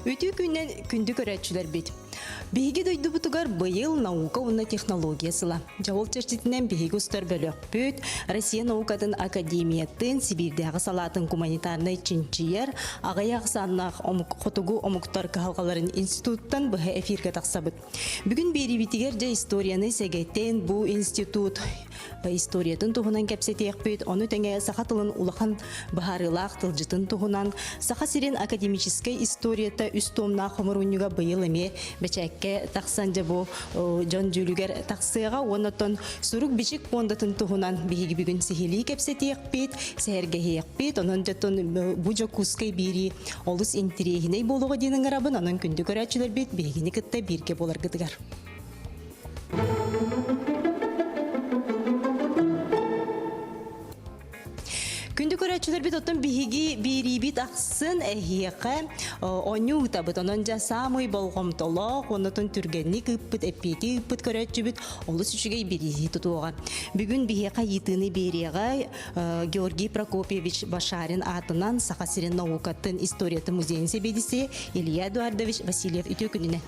Үтүө күннэн күндү көрөөччүлэрбит. Биһиги дойдубутугар быйыл наука уонна технология сыла. Дьабыл чэрчитинэн биһиги устар бөлөхпүт Россия наукатын академиятын Сибиирдээҕи салаатын гуманитарнай чинчийэр аҕыйах ахсааннаах омук хотугу омуктар кыһалҕаларын институттан быһа эфиргэ тахсабыт. Бүгүн биэриибитигэр дьэ историяны сэгэтэн бу институт историятын туһунан кэпсэтиэхпит, ону тэҥэ саха тылын улахан быһаарыылаах тылдьытын туһунан Саха сирин академическай историята үс туомнаах хомуруунньуга быйыл эмиэ бэчээккэ тахсан дьэ бу дьон дьүүлүгэр тахсыаҕа уонна оттон сурук-бичик пуондатын туһунан биһиги бүгүн сиһилии кэпсэтиэхпит, сэһэргэһиэхпит. Онон дьоттон бу Дьокуускай биэрии олус интириэһинэй буолуоҕа диэн ыҥырабын. Онон күндү көрөөччүлэрбит биһигини кытта бииргэ буоларгытыгар. Күндү көрөөччүлэрбит оттон биһиги биэриибит ахсын эһиэхэ оонньуу ыытабыт. Онон дьэ саамай болҕомтолоох, оннотон түргэнник ыыппыт, эппиэти ыыппыт көрөөччүбүт олус үчүгэй бирииһи тутуоҕа. Бүгүн биһиэхэ ыйытыыны биэриэҕэ Георгий Прокопьевич Башарин аатынан Саха сирин наукатын историятын музейын сэбиэдиссэйэ Илья Эдуардович Васильев үтүө күнүнэн.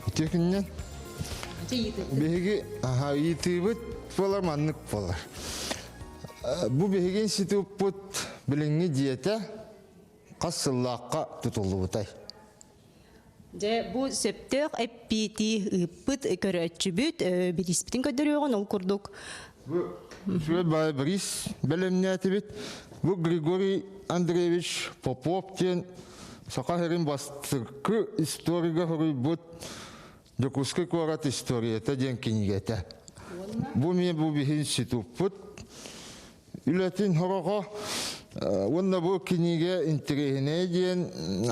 Үтүө күнүнэн. Биһиги ыйытыыбыт буолар маннык буолар. Бу биһиги институппут билиҥҥи дьиэтэ хас сыллаахха тутуллубутай? Дьэ, бу сөптөөх эппиэти ыыппыт көрөөччүбүт бирииспитин көрдөрүөҕүн ол курдук. Бу үчүгэй баай бириис бэлэмнээтибит. Бу Григорий Андреевич Попов диэн Саха сирин бастакы историга хоруйбут Дьокуускай куорат историята диэн кинигэтэ. Бу мен бу биһи институппут үлэтин хороҕо уонна бу кинигэ интэриэһинэй диэн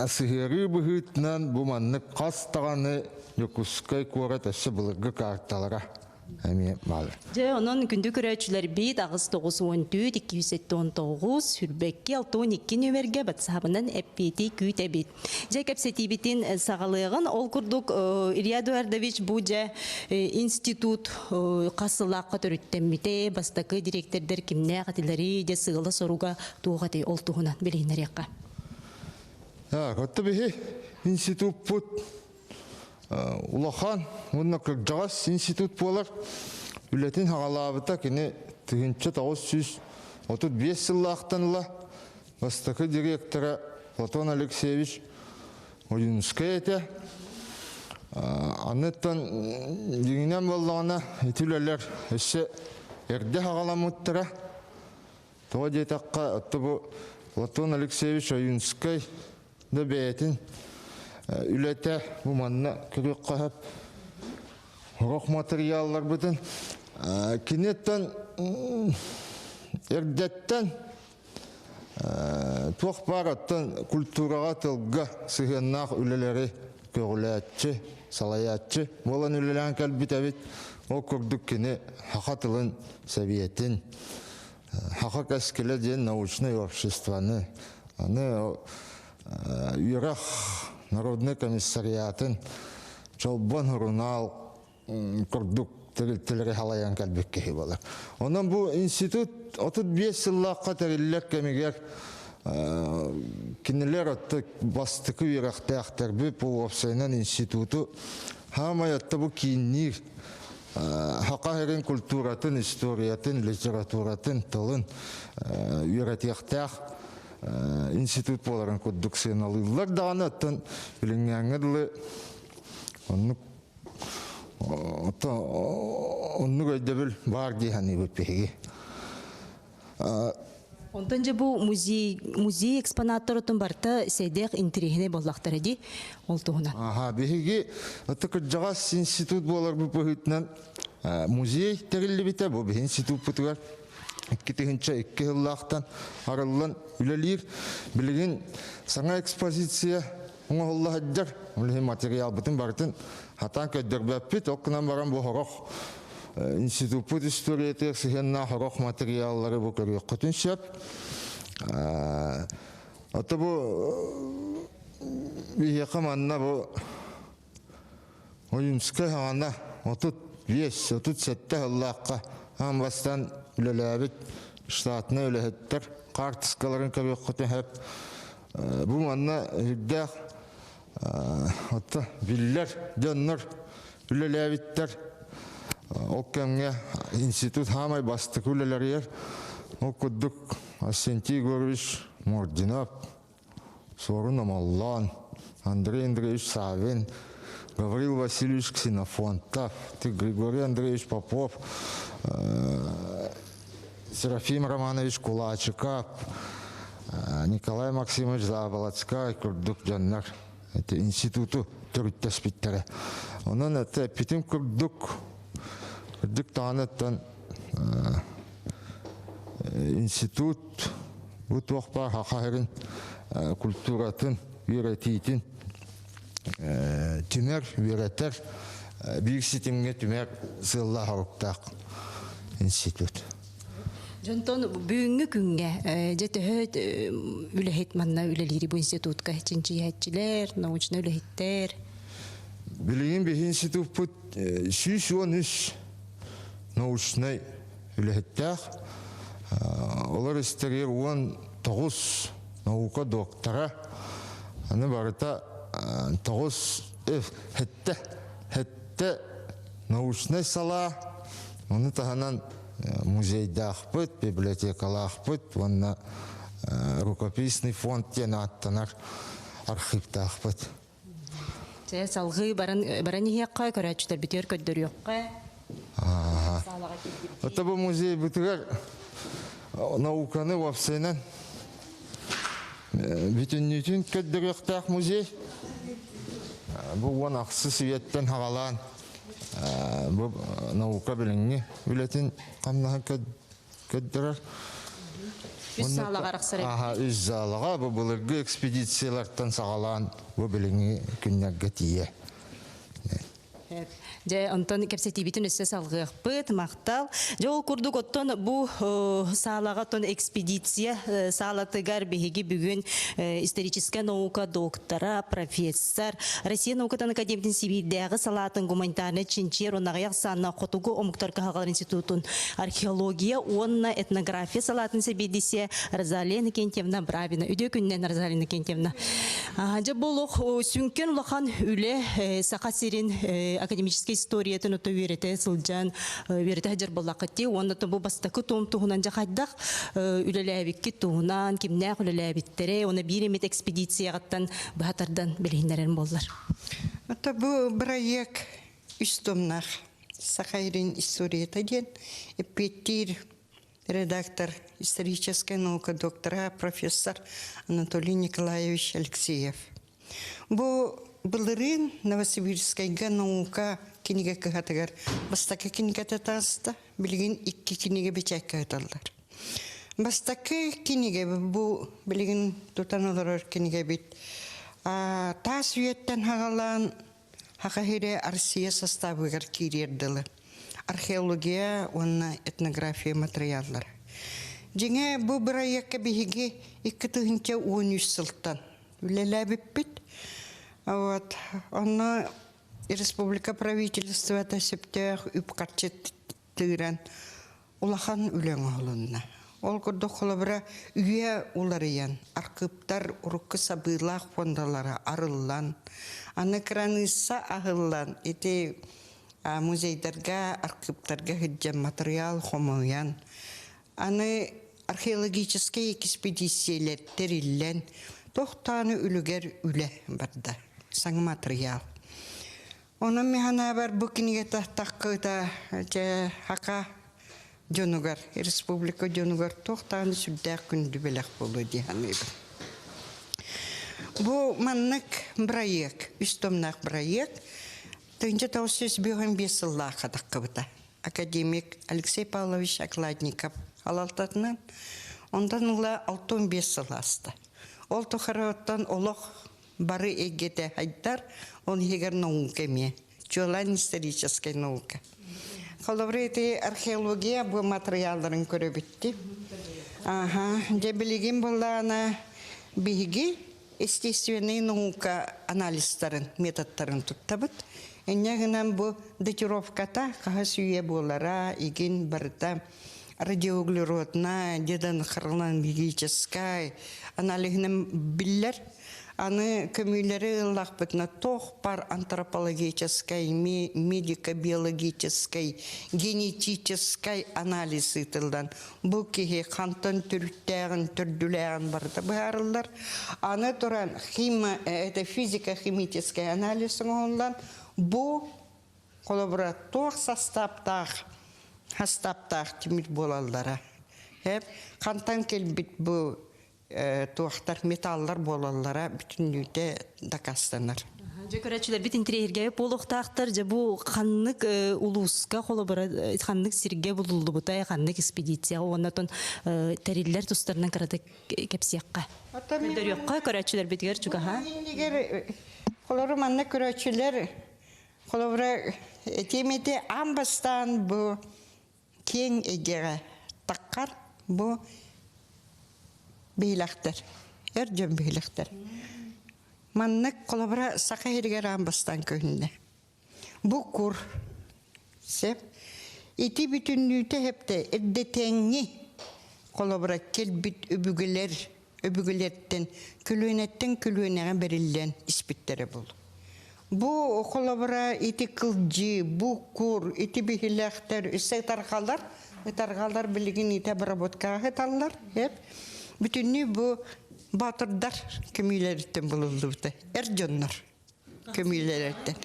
сыһыарыы быһыытынан бу маннык хас даҕаны Дьокуускай куорат өссө былыргы карталара эмиэ баар. Дьэ, онон күндү көрөөччүлэрбит 894 279 сүүрбэкки 62 нүөмэргэ батсаабынан эппиэти күүтэбит. Дьэ, кэпсэтиибитин саҕалыаҕын. Ол курдук, Илья Эдуардович бу дьэ институт хас сыллаахха төрүттэммитэ, бастакы дириэктэрдэр кимнээх этилэрий, дьэ сыала-соруга туох этэй ол туһунан билиһиннэриэххэ. Отто биһи институппут улахан уонна кырдьаҕас институт буолар. Үлэтин хаҕалаабыта кини 1935 сыллаахтан ыла бастакы директора Платон Алексеевич Ойуунускай этэ. Аныттан дьиҥинэн буоллаҕына ити үлэлэр өссө эрдэ хаҕаламмыттара. Тоҕо диэтэххэ, отто бу Платон Алексеевич Ойуунскай да бэйэтин үлэтэ бу манна көрүөххэ сөп. Сорох матырыйаалларбытын киниттэн эрдэттэн туох баар оттон культураҕа тылга сыһыаннаах үлэлэри көҕүлээччи, салайааччы буолан үлэлээн кэлбит эбит. Ол курдук кини саха тылын сэбиэтин, Саха кэскилэ диэн научнай обществоны, аны үөрэх народнай комиссариатын Чолбон сурунаал курдук тэрилтэлэри халайан кэлбит киһи буолар. Онон бу институт 35 сыллаахха тэриллэр кэмигэр кинилэр отто бастакы үөрэхтээхтэрбит бу уопсайынан институту хаамай отто бу киинниир Саха сирин культуратын, историятын, литературатын, тылын үөрэтиэхтээх институт буоларын курдук сыаналыыллар даҕаны оттон билиҥҥээҥҥэ дылы оннук оннук өйдөбүл баар дии саныыбыт биһиги. Онтон дьэ бу музей музей экспонаттарытын барыта сэдэх интэриэһинэй буоллахтара дии ол туһунан. Аха, биһиги ытык кырдьаҕас институт буоларбыт быһыытынан музей тэриллибитэ бу биһи институппутугар 2002 сыллаахтан арыллан үлэлиир. Билигин саҥа экспозиция оҥоһулла сылдьар. Ол иһин материалбытын барытын хатаан көрдөрбөппүт. Ол гынан баран бу сорох институппут историятыгар сыһыаннаах сорох материаллары бу көрүөххүтүн сөп. Ото бу биһиэхэ манна бу Ойуунскай хаҕана 35, 37 сыллаахха аан бастаан үлэлээбит штатнай үлэһиттэр хаартыскаларын көрүөххүтүн сөп. Бу манна үрдээх. Отто биллэр дьоннор үлэлээбиттэр. Ол кэмҥэ институт хаамай бастакы үлэлэригэр ол курдук Арсентий Егорович Мординов, Суорун Омоллоон, Андрей Андреевич Савин, Гаврил Васильевич Ксенофонтов, Григорий Андреевич Попов, Серафим Романович Кулачиков, Николай Максимович Заболоцкай курдук дьоннор институту төрүттэспиттэрэ. Онон это эппитим курдук, кырдьык даҕаныттан институт бу туох баар саха сирин культуратын, үөрэтиитин түмэр, үөрэтэр биир ситимҥэ түмэр сыаллаах-соруктаах институт. Дьонтон бүгүҥҥү күҥҥэ дьэ төһө үлэһит манна үлэлиири бу институтка чинчийээччилэр, научнай үлэһиттэр? Билигин биһи институппут 113 научнай үлэһиттээх. Олор истэригэр 19 наука доктора, аны барыта тоҕус хэттэ хэттэ научнай салаа, ону таһынан музейдаахпыт, библиотекалаахпыт уонна рукописный фонд диэн ааттанар архивтаахпыт. Чэ, салгыы баран баран иһиэххэ, көрөөччүлэрбитигэр көрдөрүөххэ. Это бу музейбытыгар науканы уопсайынан бүтүннүүтүн көрдөрүөхтээх музей. Бу уон ахсыс үйэттэн хаҕалаан бу наука билиҥҥи үлэтин хамнаһын көрдөрөр. Үс саалаҕа арахсар Аха, үс залаҕа бу былыргы экспедициялартан саҕалаан бу билиҥҥи күннэргэ тиийэ. Дьэ, онтон кэпсэтиибитин өссө салгыахпыт, махтал. Дьэ, ол курдук оттон бу саалаҕа оттон экспедиция саалатыгар биһиги бүгүн историческая наука доктора, профессор, Россия наукатын академиятын Сибиирдээҕи салаатын гуманитарнай чинчийэр уонна аҕыйах сааннаах хотугу омуктар кыһалҕаларын институтун археология уонна этнография салаатын сэбиэдиссийэ Розалия Иннокентьевна Бравина. Үтүө күнүнэн, Розалия Иннокентьевна. Дьэ, бу олох сүҥкэн улахан үлэ Саха сирин академическай историятын ото үөрэтэ сылдьан үөрэтэ сылдьар буоллаххыт уонна бу бастакы том туһунан дьэ хайдах үлэлээбиккит туһунан, кимнээх үлэлээбиттэрэ, уонна биир эмит экспедицияҕыттан быһа тардан билиһиннэрэр буоллар. Ата бу бырайыак үс томнаах Саха сирин историята диэн эппиэттиир редактор, историческая наука доктора, профессор Анатолий Николаевич Алексеев. Бу былырыын Новосибирскайга наука кинигэ кыһатыгар бастакы кинигэтэ таҕыста, билигин икки кинигэ бэчээккэ ыыталлар. Бастакы кинигэ бу билигин тутан олорор кинигэбит таас үйэттэн хаҕалаан Саха сирэ Россия састаабыгар киириэр дылы археология уонна этнография матырыйааллара. Дьиҥэ, бу бырайыакка биһиги 2013 сылтан үлэлээбиппит. Вот. Онно республика правительствота сөптөөх үп-харчы тыыран улахан үлэ оҥоһулунна. Ол курдук холобура үйэ уларыйан, архыыптар урукку сабыылаах фондалара арыллан, аны кыраныысса аһыллан, ити музейдарга, архыыптарга сылдьан матырыйаал хомуйан, аны археологическай экспедициялэр тэриллэн, тохтоону үлүгэр үлэ барда, саҥа матырыйаал. Онон мин санаабар бу кинигэ таххыта дьэ хака дьонугар, республика дьонугар туох даҕаны сүрдээх күндү бэлэх буолуо дии саныыбын. Бу маннык бырайыак, үс томнаах бырайыак 1995 сыллаахха таххыбыта. Академик Алексей Павлович Окладников алалтатынан. Онтон ыла 65 сыл ааста. Ол тухары оттон олох бары эйгэтэ хайдар, ол иһигэр наука эмиэ, чуолаан историческай наука. Холобура, ити археология бу матырыйаалларын көрөбүттү. Аха, дьэ билигин буоллаҕына биһиги естественный наука анализтарын, методтарын туттабыт. Инньэ гынан бу датировката хаһыс үйэ буолара, игин барыта радиоуглеродная, дедонхронологическай аналиһынан биллэр. Аны көмүүлэри ыллахпытына туох бар антропологическай, медико-биологическай, генетическай анализ ыытыллан бу киһи хантан төрүттээҕин, төрдүлээҕин барыта быһаарыллар. Аны туран химо, это физико-химический анализ оҥоһуллан бу холобура туох састааптаах састааптаах тимир буолаллара. Хантан кэлбит бу туохтар металлар буолаллара бүтүннүүтэ дакаастанар. Дьэ көрөөччүлэрбит интириэһиргээбит буолуохтаахтар. Дьэ бу ханнык улууска холобура ханнык сиргэ булуллубутай, ханнык экспедицияҕа уонна отон тэриллэр тустарынан кыратык кэпсиэххэ. Көрдөрүөххэ көрөөччүлэрбитигэр чугаһа. Иннигэр холору манна көрөөччүлэр холобура этиэм этэ аан бастаан бу киэҥ эйгэҕэ таххар бу биһилэхтэр, эр дьон биһилэхтэр. Маннык холобура саха иһигэр аан бастаан көһүннэ. Бу кур сеп ити бүтүннүүтэ хэптэ эрдэтээҥҥи холобура кэлбит өбүгэлэр өбүгэлэртэн көлүөнэттэн көлүөнэҕэ бэриллэн испиттэрэ бул. Бу холобура ити кылдьыы, бу кур, ити биһилэхтэр, өссө ытарҕалар, ытарҕалар билигин ити обработкаҕа ыталлар, эп. Бүтүннүү бу боотурдар көмүүлэриттэн булуллубута, эр дьоннор көмүүлэриттэн.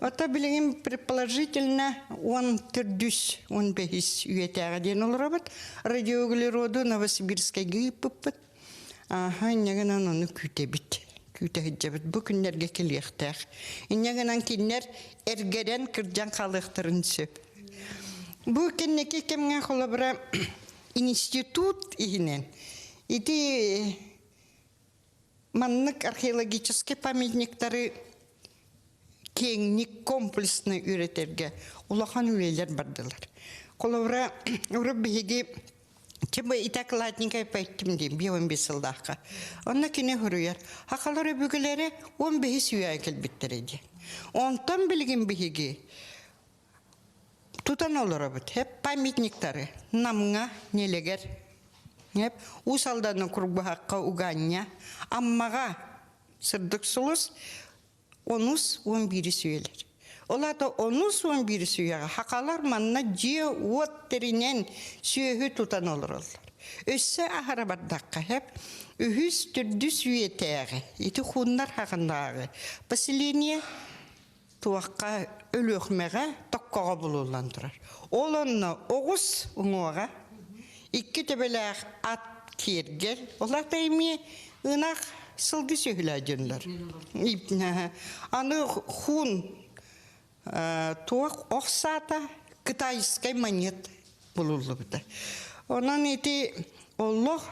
Ото билигин предположительно он төрдүс, он бэһис үйэтээҕи диэн олоробут. Радиоуглероду Новосибирскайга ыыппыппыт. Ааһа, инньэ гынан ону күүтэбит. Күүтэ сылдьабыт. Бу күннэргэ кэлиэхтээх. Инньэ гынан кинилэр эргэрэн кырдьан хаалыахтарын сөп. Бу кэнники кэмҥэ холобура институт иһинэн ити маннык археологическай памятниктары киэҥник комплексно үөрэтэргэ улахан үлэлэр бардылар. Холобура, урут биһиги Тиба итакладненькая пойттим диэн 15 сыллаахха. Онно кини суруйар. Хахалар өбүгэлэрэ 15 үйэ кэлбиттэрэ диэн. Онтон билигин биһиги тутан олоробут. Хеп памятниктары Намҥа, Нелегер, хеп Уус Алданы Курбуһахха Уганньа, Аммаҕа Сырдык сулус онус уон биирис үйэлэр. Ол аата онус уон биирис үйэҕэ хахалар манна дьиэ-уот тэринэн сүөһү тутан олороллор. Өссө аһара бардахха сөп, үһүс, төрдүс үйэтээҕи, ити хууннар хаҕынааҕы поселение туохха Өлүөхүмэҕэ Токкоҕо булуллан турар. Ол онно оҕус уҥуоҕа, икки төбөлөөх ат киэргэл, ол аата эмиэ ынах сылгы сүөһүлээх дьоннор. Аны хуун туох ох саата китайскай монет булуллубута. Онон ити олох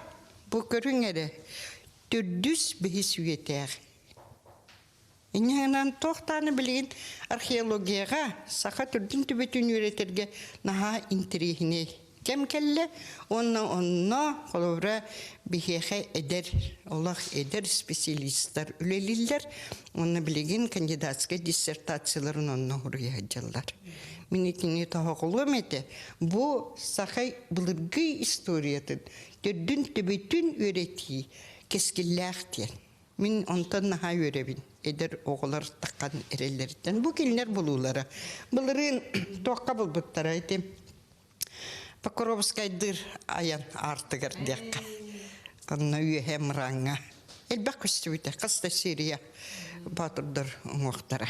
бу көрүҥ эрэ төрдүс бэһис үйэтээҕи. Инньэ гынан туох даҕаны билигин археологияҕа саха төрдүн түбэтин үөрэтэргэ наһаа интэриэһинэй кэм кэллэ уонна онно холобура биһиэхэ эдэр олох эдэр специалистар үлэлииллэр уонна билигин кандидатскай диссертацияларын онно суруйа сылдьаллар. Мин итини тоһоҕолуом этэ. Бу саха былыргы историятын төрдүн төбөтүн үөрэтии кэскиллээх диэн. Мин онтон наһаа үөрэбин. Эдэр оҕолор таххан эрэллэриттэн. Бу кинилэр булуулара. Былырыын туохха булбуттара ити Покровскайдыыр айан аартыгар диэххэ. Онно үөһэ мырааҥҥа. Элбэх көстүбүтэ. Хас да серия боотурдар уҥуохтара.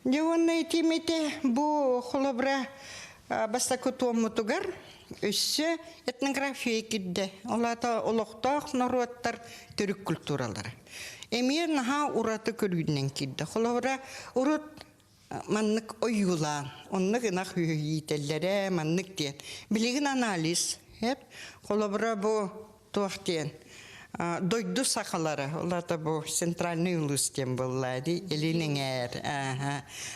Дьэ уонна этиим этэ бу холобура бастакы туоммутугар өссө этнография киирдэ. Ол аата олохтоох норуоттар төрүт культуралара. Эмиэ наһаа ураты көрүүнэн киирдэ. Холобура, урут маннык ойуулаан, оннук ынах үһүйиитэллэрэ маннык диэн. Билигин анализ, холобура бу туох диэн дойду сахалара, ол аата бу центральный улуус диэн буолла дии, илин эҥээр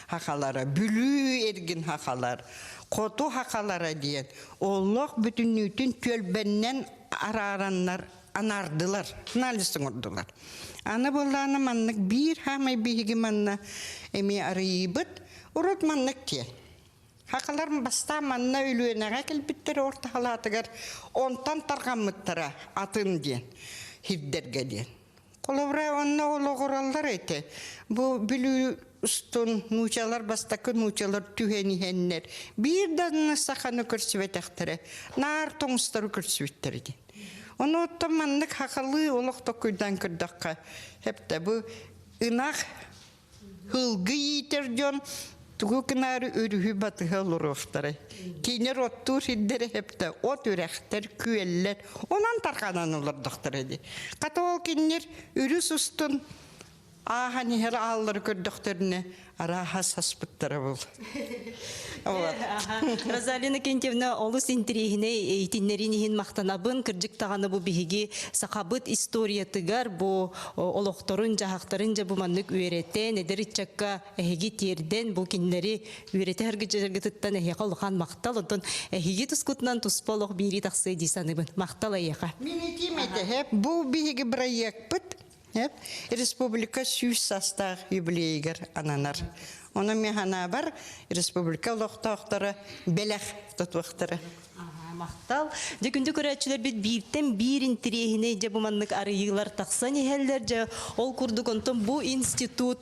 хахалара, Бүлүү эргин хахалар, хоту хахалара диэн олох бүтүннүүтүн түөлбэннэн араараннар анаардылар, анализ оҥордулар. Аны буоллаана маннык биир хаамай биһиги манна эмиэ арыйыыбыт, урут маннык диэн. Хахалар бастаан манна Өлүөнэҕэ кэлбиттэрэ орто халаатыгар онтон тарҕаммыттара атын диэн, хирдэргэ диэн. Холобура, онно олоҕураллар этэ. Бу Бүлүү устун нуучалар бастакы нуучалар түһэн иһэннэр биир да саханы көрсүбэтэхтэрэ, наар тоҥустары көрсүбүттэр диэн. Ону оттон маннык хахалыы олох токуйдаан көрдөххө, хэптэ бу ынах Һылгы иитэр дьон тугу гынаары өрүһү батыһа олоруохтарай. Кинилэр оттуур сирдэрэ хэптэ от үрэхтэр, күөллэр, онон тарҕанан олордохторо дии. Хата ол кинилэр өрүс устун ааһан иһэр ааллары көрдөхтөрүнэ арааһа саспыттара был. Розалина Кентьевна олус интэриэһинэй итиннэрин иһин махтанабын. Кырдьык даҕаны бу биһиги сахабыт историятыгар бу олохторун, дьаһахтарын дьэ бу маннык үөрэтэн, эдэр ыччакка эһиги тиэрдэн, бу кинилэри үөрэтэ сылдьаргытыттан эһиэхэ улахан махтал. Онтон эһиги тускутунан туспа олох биирии тахсыа дии саныыбын. Махтал эйиэхэ. Мин этиим этэ, бу биһиги бырайыакпыт Республика 100 састаах юбилейыгар ананар. Онон мин санаабар республика олохтоохторо бэлэх тутуохтара. Махтал. Дьэ күндү көрөөччүлэрбит бииртэн биир интириэһинэй дьэ бу маннык арыйыылар тахсан иһэллэр. Дьэ ол курдук онтон бу институт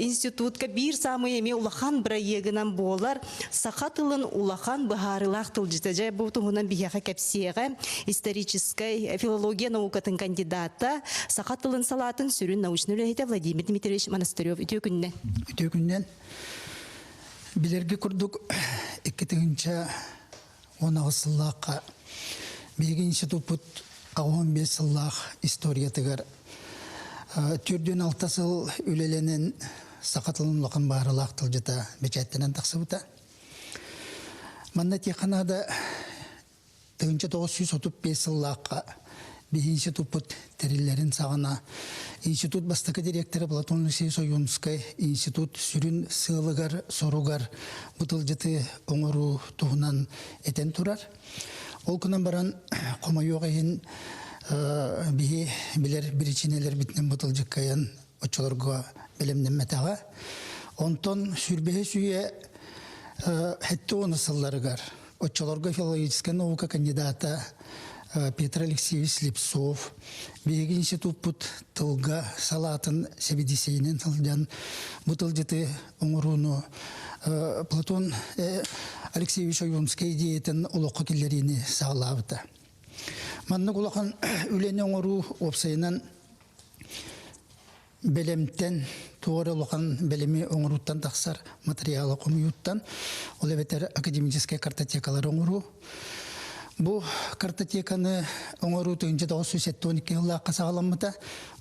институтка биир саамай эмиэ улахан бырайыагынан буолар саха тылын улахан быһаарыылаах тылдьыта. Дьэ бу туһунан биһиэхэ кэпсиэҕэ историческай филология наукатын кандидата, саха тылын салаатын сүрүн научнай үлэһитэ Владимир Дмитриевич Монастырев. Үтүө күннэн. Үтүө күннэн. Билэрги курдук 2018 сыллаахха биһиги институппут 85 сыллаах историятыгар 46 сыл үлэлэнэн саха тылын улахан баарылаах тылдьыта бэчээттэнэн тахсыбыта. Манна этиэххэ наада 1935 сыллаахха биһи институппут тэриллэрин саҕана институт бастакы директора Платон Алексеевич Ойуунскай институт сүрүн сыалыгар-соругар бу тылдьыты оҥоруу туһунан этэн турар. Ол гынан баран хомойуох иһин биһи билэр биричиинэлэрбитинэн бу тылдьыккайан оччолорго бэлэмнэммэтэҕэ. Онтон сүүрбэһис үйэ сэттэ уон сылларыгар оччолорго филологическай наука кандидата Петр Алексеевич Слепцов биһиги институппут тылга салаатын сэбиэдиссэйинэн сылдьан бу тылдьыты оҥорууну Платон Алексеевич Ойуунскай идеятын олоххо киллэриини саҕалаабыта. Маннык улахан үлэни оҥоруу уопсайынан бэлэмтэн туох эрэ улахан бэлэми оҥорууттан тахсар материалы хомуйууттан, ол эбэтэр академическай картотекалары оҥоруу. Бу картотеканы оҥоруу 1972 сыллаахха саҕаламмыта.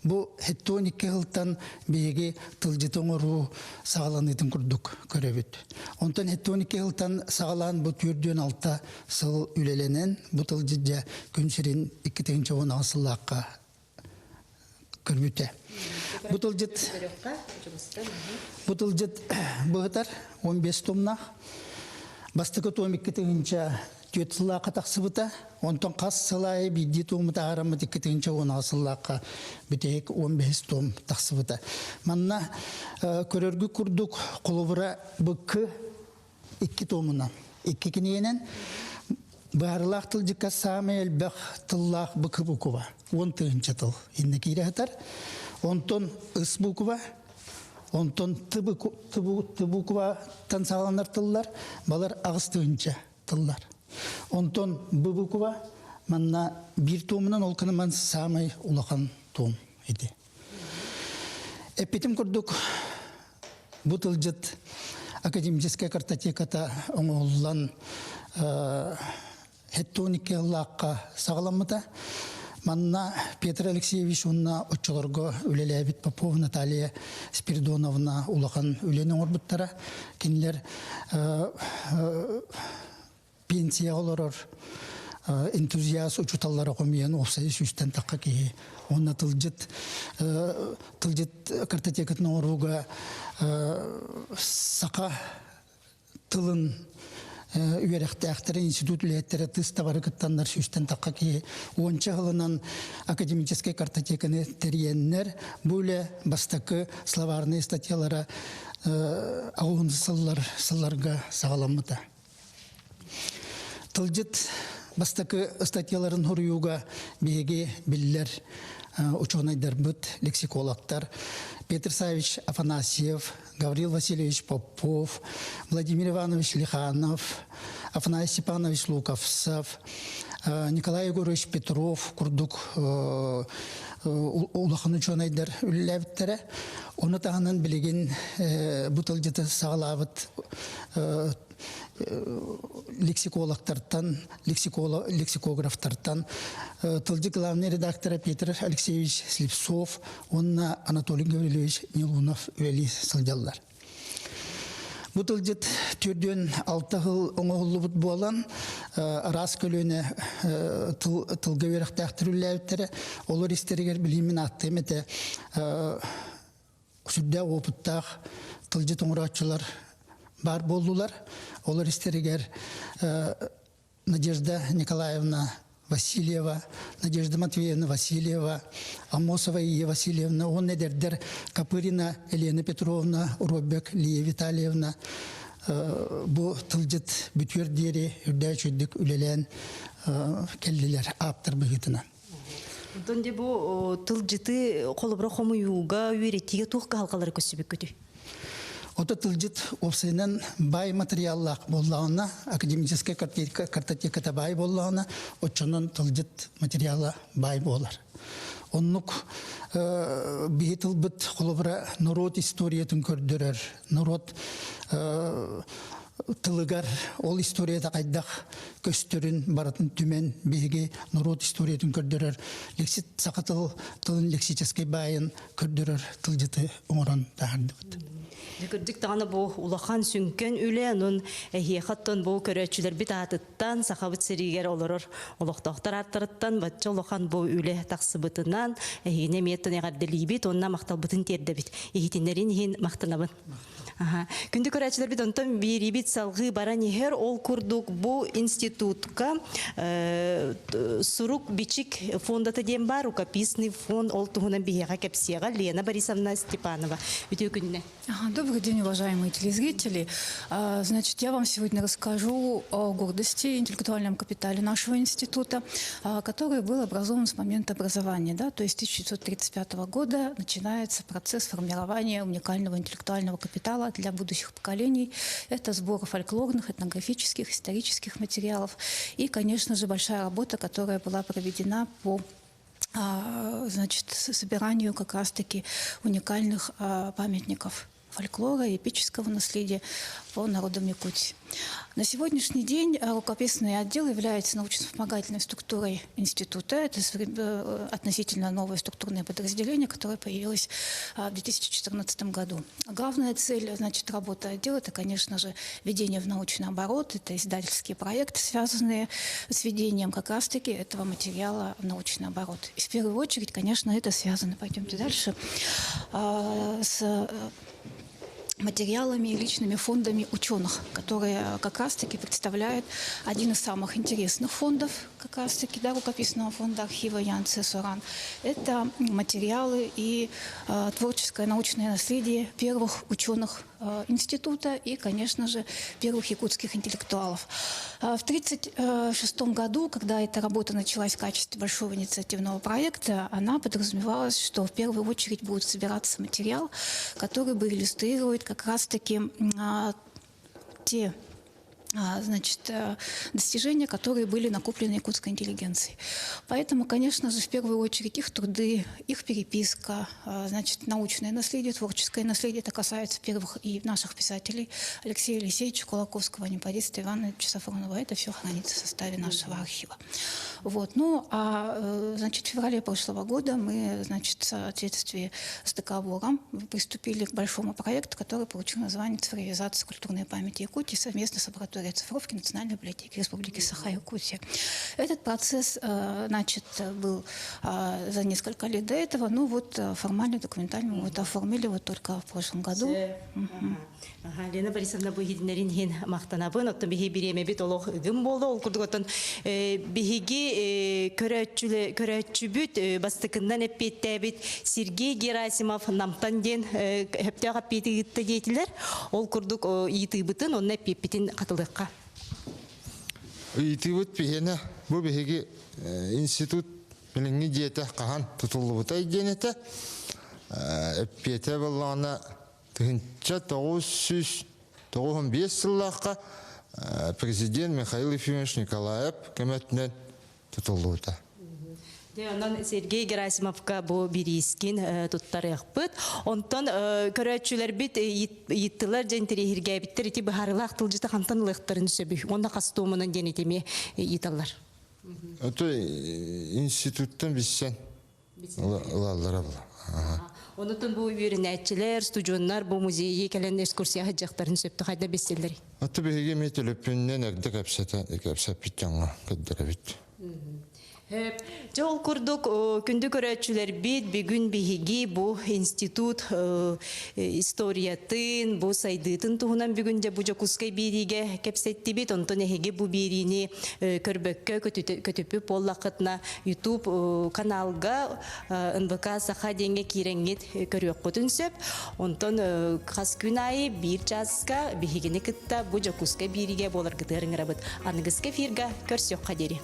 Бу 72 сылтан биһиги тылдьыты оҥоруу саҕаланыытын курдук көрөбүт. Онтон 72 сылтан саҕалаан бу 46 сыл үлэлэнэн бу тылдьыт дьэ күн сирин 2016 сыллаахха көрбүтэ. Бу тылдьыт бу тылдьыт быһытар 15 томнаах. Бастакы том 2 тыһыынча түөрт сыллаахха тахсыбыта. Онтон хас сыл аайы биирдии туому таһаараммыт 2 тыһыынча 16 сыллаахха бүтэһик 15 том тахсыбыта. Манна көрөргү курдук холобура быккы икки туомунан, икки кинигэнэн быһаарылаах тылдьыкка саамай элбэх тыллаах быкы букуба, 10 тыһыынча тыл иннэ киирэ сытар. Онтон ыс букуба, онтон ты букваттан саҕаланар тыллар, балар 8 тыһыынча тыллар. Онтон б буква манна биир туомунан ол кыныман саамай улахан туом ити. Эппитим курдук, бу тылдьыт академическай картотеката оҥоһуллан 72 сыллаахха саҕаламмыта. Манна Петр Алексеевич уонна оччолорго үлэлээбит Попова Наталья Спиридоновна улахан үлэни оҥорбуттара. Кинилэр пенсияҕа олорор энтузиаст учууталлара хомуйан уопсайы сүүстэн тахха киһи уонна тылдьыт тылдьыт картотекатын оҥорууга саха тылын үөрэхтээхтэрэ институт үлэһиттэрэ тыс табары кыттаннар сүүстэн тахха киһи уонча сылынан академическай картотеканы тэрийэннэр бу үлэ бастакы словарные статьялара 60 сыллар сылларга саҕаламмыта. Тылдьыт Бастакы ыстатыйаларын суруйууга биһиги биллэр учуонайдарбыт, лексикологтар Петр Савич Афанасьев, Гаврил Васильевич Попов, Владимир Иванович Лиханов, Афанасий Степанович Луковцев, Николай Егорович Петров курдук улахан учуонайдар үлэлээбиттэрэ. Ону таһынан билигин бу тылдьыты саҕалаабыт лексикологтартан, лексикографтартан тылдьыт главный редактора Петр Алексеевич Слепцов уонна Анатолий Гаврильевич Нилунов үлэлии сылдьаллар. Бу тылдьыт түрдүөн алта сыл оҥоһуллубут буолан, араас көлүөнэ тылга үөрэхтээхтэр үлэлээбиттэрэ. Олор истэригэр билиимин ааттыам этэ сүрдээх уопуттаах тылдьыт оҥорооччулар баар буоллулар. Олор истэригэр Надежда Николаевна Васильева, Надежда Матвеевна Васильева, Амосова Ия Васильевна, уонна эдэрдэр Копырина Елена Петровна, Роббек Лия Витальевна бу тылдьыт бүтүөр диэри үрдээх үрдүк үлэлээн кэллилэр ааптар быһыытынан. Онтон дьэ бу тылдьыты холобура хомуйууга, үөрэтиигэ туох кыһалҕалары көрсүбүккүтүй? Ото тылдьыт уопсайынан баай материаллаах буоллаҕына, академическай картотеката баай буоллаҕына, оччонон тылдьыт материала баай буолар. Оннук биһи тылбыт холобура норуот историятын көрдөрөр, норуот тылыгар ол историята хайдах көстөрүн барытын түмэн биһиги норуот историятын көрдөрөр лексит саха тыл тылын лексическэй баайын көрдөрөр тылдьыты оҥорон таһаардыбыт. Кырдьык даҕаны бу улахан сүҥкэн үлэ, онон эһиэхэ оттон бу көрөөччүлэрбит аатыттан, Сахабыт сиригэр олорор олохтоохтор ааттарыттан бачча улахан бу үлэ тахсыбытынан эһигини эмиэ оттон эҕэрдэлиибит уонна махталбытын тиэрдэбит. Иһитиннэрин иһин махтанабын. Күндү көрөөччүлэрбит онтон биэриибит салҕыы баран иһэр. Ол курдук бу институтка сурук бичик фондата диэн бар, рукописный фонд ол туһунан биһиэхэ кэпсиэҕэ Лена Борисовна Степанова. Үтүө күнүнэн. Добрый день, уважаемые телезрители. Значит, я вам сегодня расскажу о гордости и интеллектуальном капитале нашего института, который был образован с момента образования. Да, то есть 1935 года начинается процесс формирования уникального интеллектуального капитала для будущих поколений. Это сбор фольклорных, этнографических, исторических материалов и, конечно же, большая работа, которая была проведена по значит, собиранию как раз-таки уникальных памятников фольклора и эпического наследия по народам Якутии. На сегодняшний день рукописный отдел является научно-вспомогательной структурой института. Это относительно новое структурное подразделение, которое появилось в 2014 году. Главная цель, значит, работы отдела – это, конечно же, введение в научный оборот, это издательские проекты, связанные с введением как раз-таки этого материала в научный оборот. И в первую очередь, конечно, это связано, пойдемте дальше, с материалами и личными фондами ученых, которые как раз-таки представляют один из самых интересных фондов, как раз-таки, да, рукописного фонда архива Ян Суран. Это материалы и творческое научное наследие первых ученых института и, конечно же, первых якутских интеллектуалов. В 1936 году, когда эта работа началась в качестве большого инициативного проекта, она подразумевалась, что в первую очередь будет собираться материал, который бы иллюстрировать как раз-таки те значит, достижения, которые были накоплены якутской интеллигенцией. Поэтому, конечно же, в первую очередь их труды, их переписка, значит, научное наследие, творческое наследие, это касается первых и наших писателей Алексея Елисеевича Кулаковского, Анемподиста Ивановича Сафронова. Это все хранится в составе нашего архива. Вот. Ну, значит, в феврале прошлого года мы, значит, в соответствии с договором приступили к большому проекту, который получил название «Цифровизация культурной памяти Якутии» совместно с лабораторией оцифровки Национальной библиотеки Республики Саха-Якутия. Этот процесс, значит, был за несколько лет до этого, но вот формально, документально мы вот оформили вот только в прошлом году. Лена Борисовна бу иһитиннэрин иһин махтанабын. Оттон биһи бириэмэбит олох ыгым буолла. Ол курдук оттон биһиги көрөөччүбүт бастакыннан эппиэттээбит Сергей Герасимов Намтан диэн сөптөөх эппиэти ыытта диэтилэр. Ол курдук ыйытыыбытын, онно эппиэппитин хатылыахха. Ыйытыыбыт биһиэнэ бу биһиги институт билиҥҥи дьиэтэ хаһан тутуллубутай диэн этэ. Эппиэтэ буоллаҕына 1995 сыллаахха президент Михаил Ефимович Николаев көмөтүнэн тутуллубута. Дьэ, онон Сергей Герасимовка бу бириискин туттарыахпыт. Онтон көрөөччүлэрбит ыйыттылар дьэ интэриэһиргээбиттэр ити быһаарыылаах тылдьыты хантан ылыахтарын сөбүй? Уонна хас туомунан диэн итими ыйыталлар. Ото институттан билсэн ылаллара була. Онутун бу үөрэнээччилэр, студеннар бу музейи кэлэн экскурсия сылдьыахтарын сөптө хайда билсэллэр. Аты биһиги эмиэ төлөпүөннэн эрдэ кэпсэтэ кэпсэппит дьоҥҥо көрдөрөбүт. Дьэ ол курдук күндү көрөөччүлэрбит бүгүн биһиги бу институт историятын, бу сайдыытын туһунан бүгүн дьэ бу Дьокуускай биэриигэ кэпсэттибит. Онтон эһиги бу биэриини көрбөккө көтүппүт буоллаххытына YouTube каналга НВК Саха диэҥҥэ киирэҥҥит көрүөххүтүн сөп. Онтон хас күн аайы биир чааска биһигини кытта бу Дьокуускай биэриигэ буоларгытыгар ыҥырабыт. Аныгыскы эфирга көрсүөххэ диэри.